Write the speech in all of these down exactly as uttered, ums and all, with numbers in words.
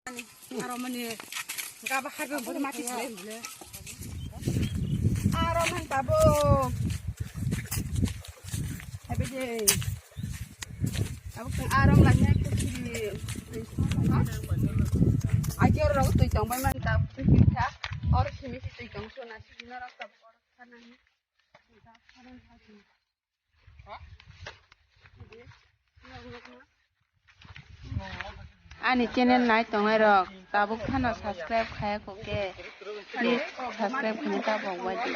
Aro mani gaba harbe bor mati sile bile. Aro man tabuk. Habe je. Tabuk tang aro lanya kutri. Aji oro rok tui tong bai man tabuk tui kha. Oro simi si tui tong sona sini norok tabuk oro sana ni. Ani channel nai tongnai rok tabuk phano subscribe khaya kho khe, please subscribe khaina ta bok bai di.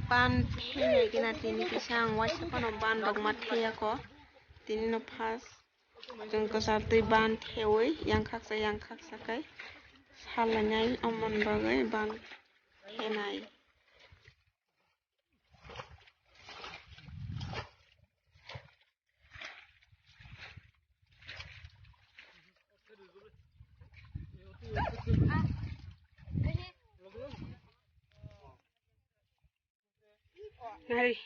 Ban thengya gina tini kisa ang waisa phano ban rok ma thengya kho. Tini no first chwng kwchar twi ban thewi yang khaksa yang khaksa khai sal lanai omo ni bagwi ban thenai. Nari.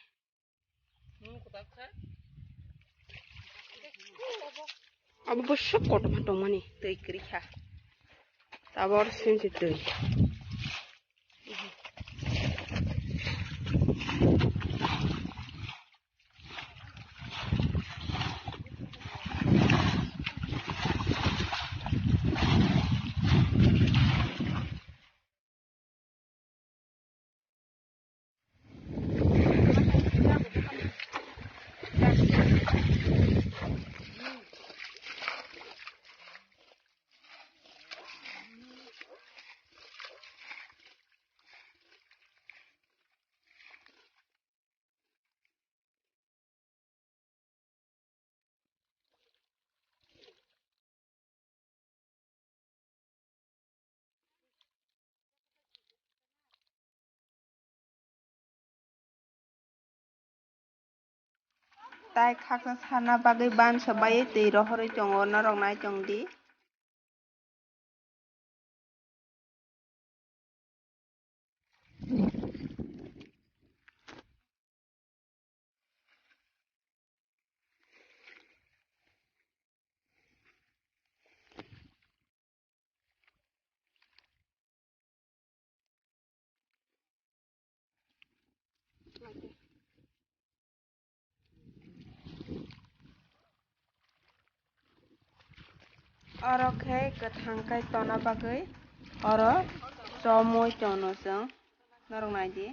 Abo bwswk kotorma tongmani twi kwrwi kha. Tabor sinsi twi. Tai khaksa sana bagwi ban sobai twi rohorwi tongo, norok nai tong di. Oro khe kwthang kai tona bagwi oro chomwi tono chwng, norok nai di.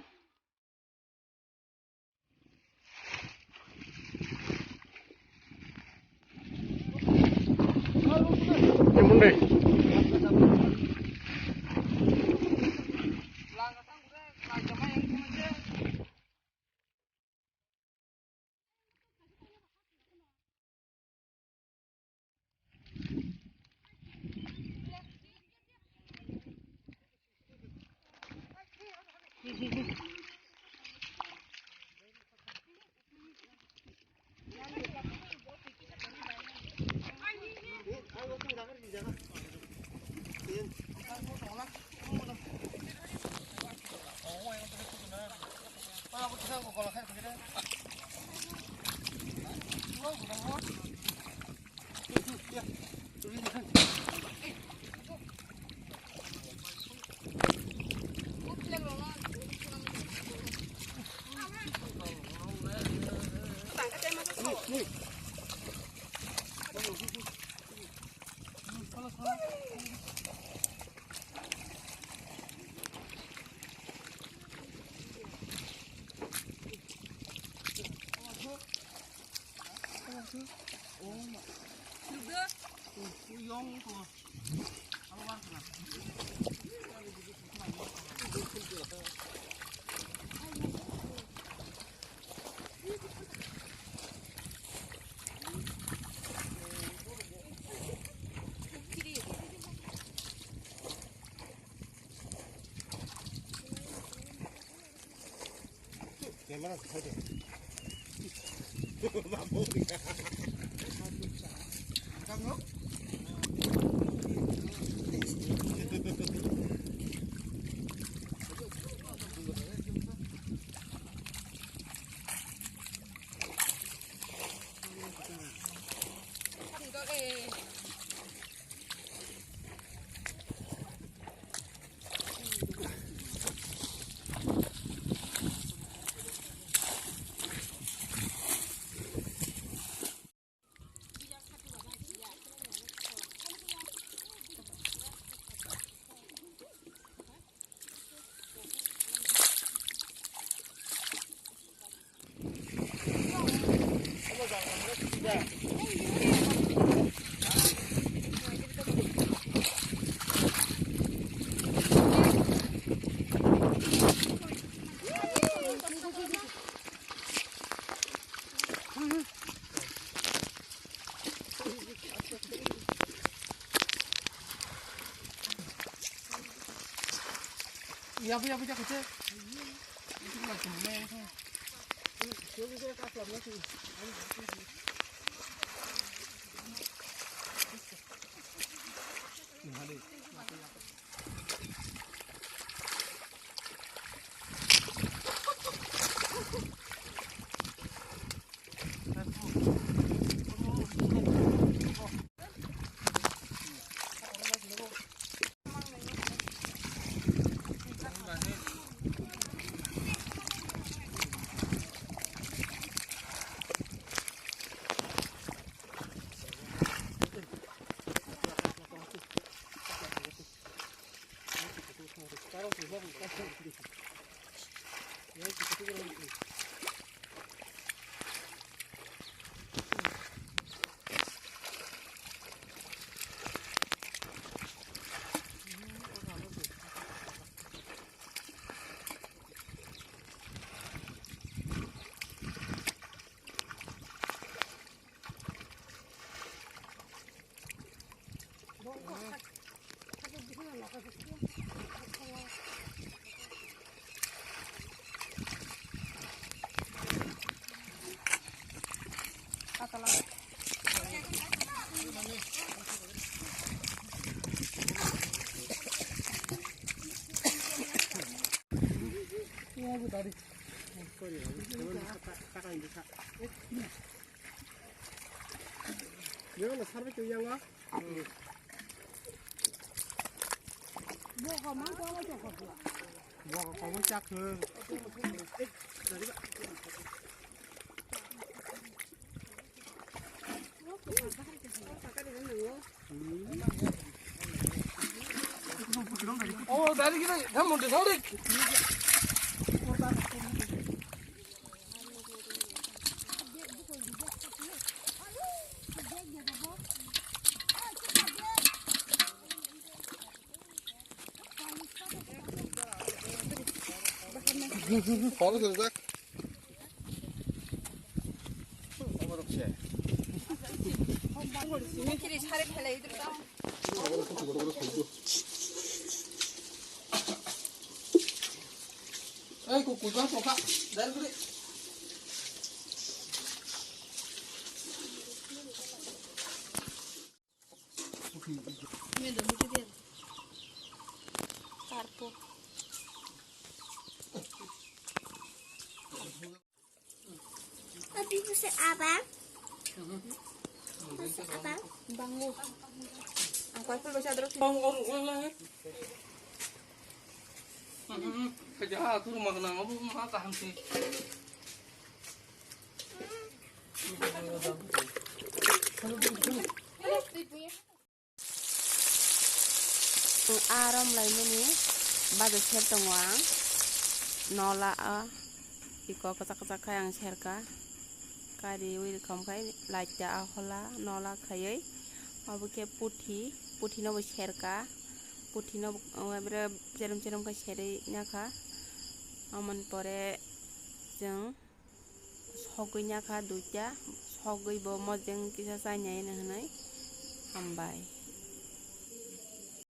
Yabu yabu jak kete. Bogo komo chakhe. Oh, dari kita, kamu di sana. Follow through, Zach. Ei, kuku jang tongkha, dari gede. Karpo. Tapi bisa apa? Bisa apa? Bangu. Ang kuat pun bisa terus. Bang, orang, orang lah. Hmm, kerja aku rumah kena apa, mah tahan sih. Arom laimani baja ser tongo ang. Nola, ah, iko kwchak kwchak khai ang serka. Kari wi rwkham khai laita ahola nola khaiwi. Obo khe puthi, puthi no bo serka. Puthi no bo, o, ebere cherem cherem khai serwi nyakha. Amoni pore chwng sogwi nyakha duita, sogwi bo mojeng kisa chainai hwnwi hambai.